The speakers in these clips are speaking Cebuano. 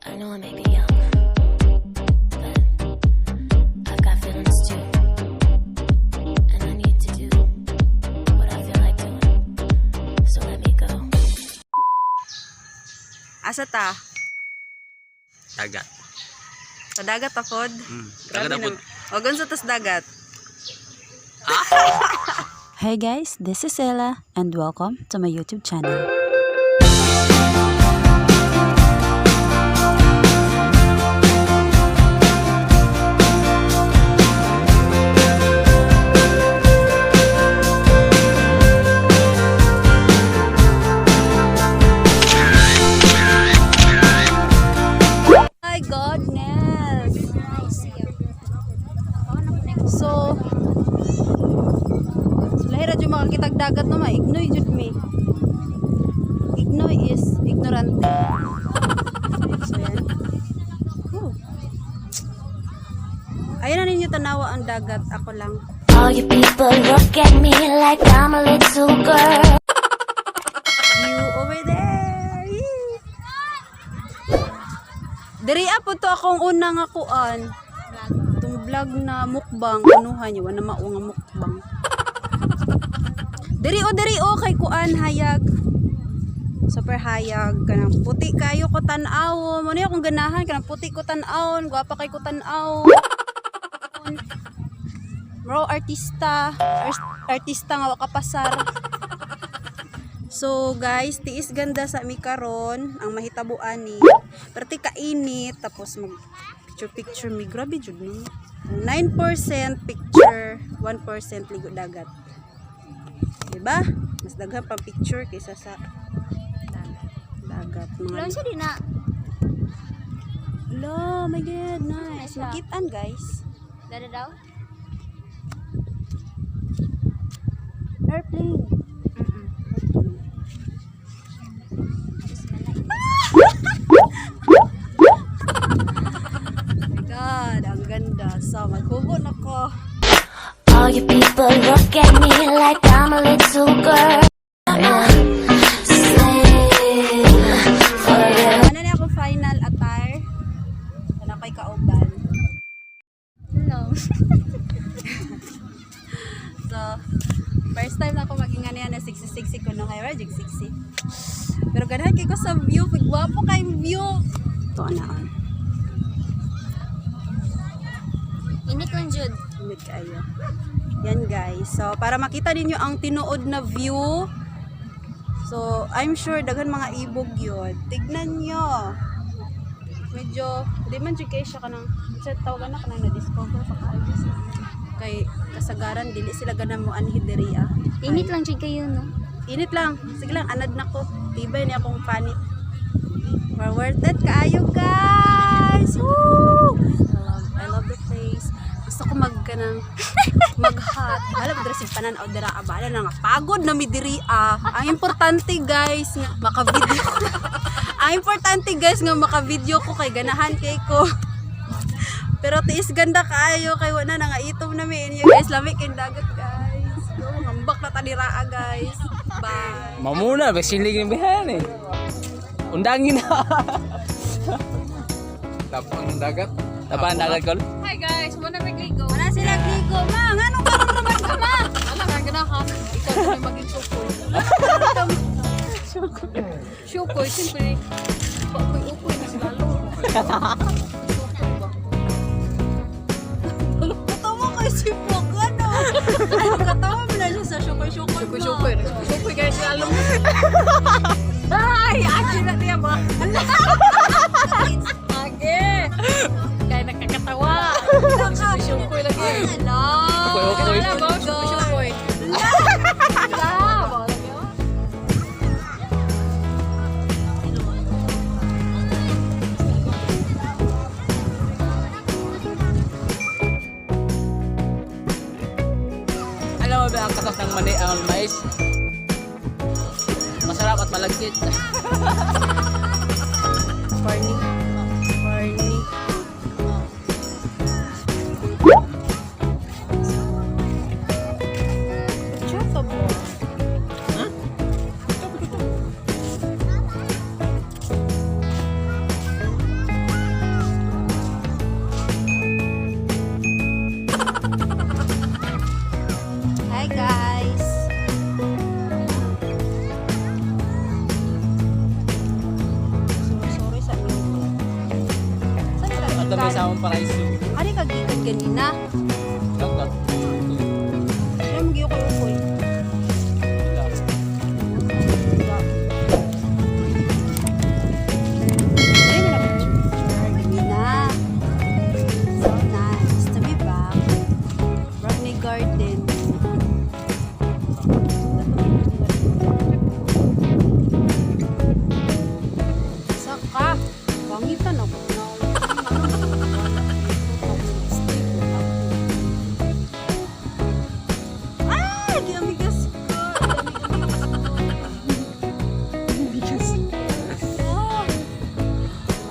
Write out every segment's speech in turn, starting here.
I know I may be young, but I've got feelings too. And I need to do what I feel like doing. So let me go. Asa ta? Dagat. Sa dagat ta pod? Dagat na pod. O unsa tas dagat? Hey guys, this is Ella and welcome to my YouTube channel. My goodness. So, lahira jud makakitag dagat, no, maignoy jud mi. Ignoy is ignorante. So, yan. Whew. Ayun na ninyo tanawa ang dagat. Ako lang. All you people look at me like I'm a little girl. View over there. Yee. Diri po to akong una nga kuan. Itong vlog na mukbang, anuhan niyo, wala mao nga mukbang. Diri o, diri o, kay kuan, hayag. Super hayag kanang puti kayo ko tan-aw. Mo ni akong ganahan, kanang puti ko tan-awon, gwapa kay ko tan-aw. Bro, artista, artista nga wa kapasar. So guys, tiis ganda sa mi karon ang mahitabo ani. Pero ti kainit, tapos mag picture picture mi, grabe jud no. 9% picture, 1% ligo dagat. Diba? Mas daghan pang picture kaysa sa dagat. Mga Wala siya din na. Lo, my God, nice. Nice siya. Makitaan, guys. Dada daw? Airplane. Oh my God, ang ganda. So, maghubo na ko. All you people look at me like I'm a little girl. I'm a slave for you. Ano na akong final attire? Ano kay kauban? No. So, first time na ako maging ano yan na 66 ko no kay Rajig 60. Pero ganahan kay ko sa view, gwapo kay view. Ito na on. Init lang jud. Init kayo. Yan guys. So, para makita ninyo ang tinuod na view. So, I'm sure daghan mga ibog yun. Tignan nyo. Medyo, di man jud kay siya kanang, sa tawagan na kanang na-discover pa kaayo. Kay kasagaran, dili sila ganang mo anhi diri ah. Init lang jud kayo, no? Init lang. Sige lang, anad na ko. Tibay niya akong panit. We're worth it kaayo, guys! Woo! I love the place. Gusto ko mag kanang mag-hot. Alam dira si panan o dira abala na nga pagod na mi diri ah. Ang importante guys nga maka-video. Ang importante guys nga maka-video ko kay ganahan kay ko. Pero tiis ganda kaayo kay wala na nga itom na mi inyo guys. Lami kay dagat, guys. Go, ngambak na ta dira ah, guys. Bye. Mamuna, basilig ni bihan eh. Undangin na. Tapang dagat. Tapan dagat kol. Hi guys, muna magligo. Wala sila gligo, ma. Nganong karon raman ka, ma? Wala ka ganahan. Ikaw na may maging sukoy. Sukoy, siyempre. Ukoy-ukoy na sila lalo. Sukoy ba? Katawa kay si Pog, ano? Ano, katawa mo na siya sa syukoy-syukoy mo. Sukoy-sukoy. Sukoy guys, lalo mo. Ay, aki na niya ba? Age! Kaya nakakatawa. Sukoy-sukoy lagi. Ala. Ukoy-ukoy. Wala ba? Sukoy-sukoy. Wala ba? Alam mo ba ang katas ng mani ang mais? Masarap at malagkit. Corny. Corny. Picture to ba? may sa among paraiso. Ari ka gikan ganina. Dagat. Kaya magyukoy-ukoy. Ay, wala pa picture. Ganina. So nice to be back. Rodney Garden. Saka, pangitan ako. Ah! Giamigas ko! Giamigas ko. Ah,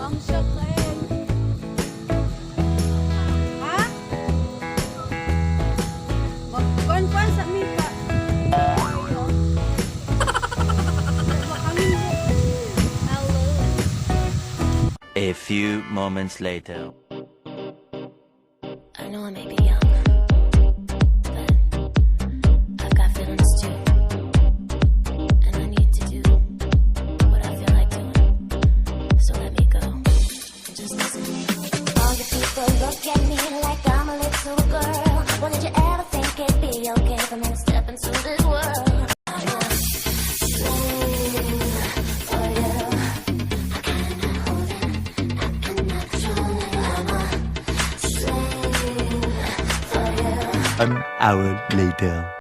ang sakit. Ha? Magkuan-kuan sa mi pa. Makangin. A few moments later. I know I may be young, but I've got feelings too. And I need to do what I feel like doing. So let me go. Just listen. All you people look at me like I'm a little girl. Well, did you ever think it'd be okay for me to step into this world? I'm a slave for you. I cannot hold it, I cannot control it. I'm a slave for you. An hour later.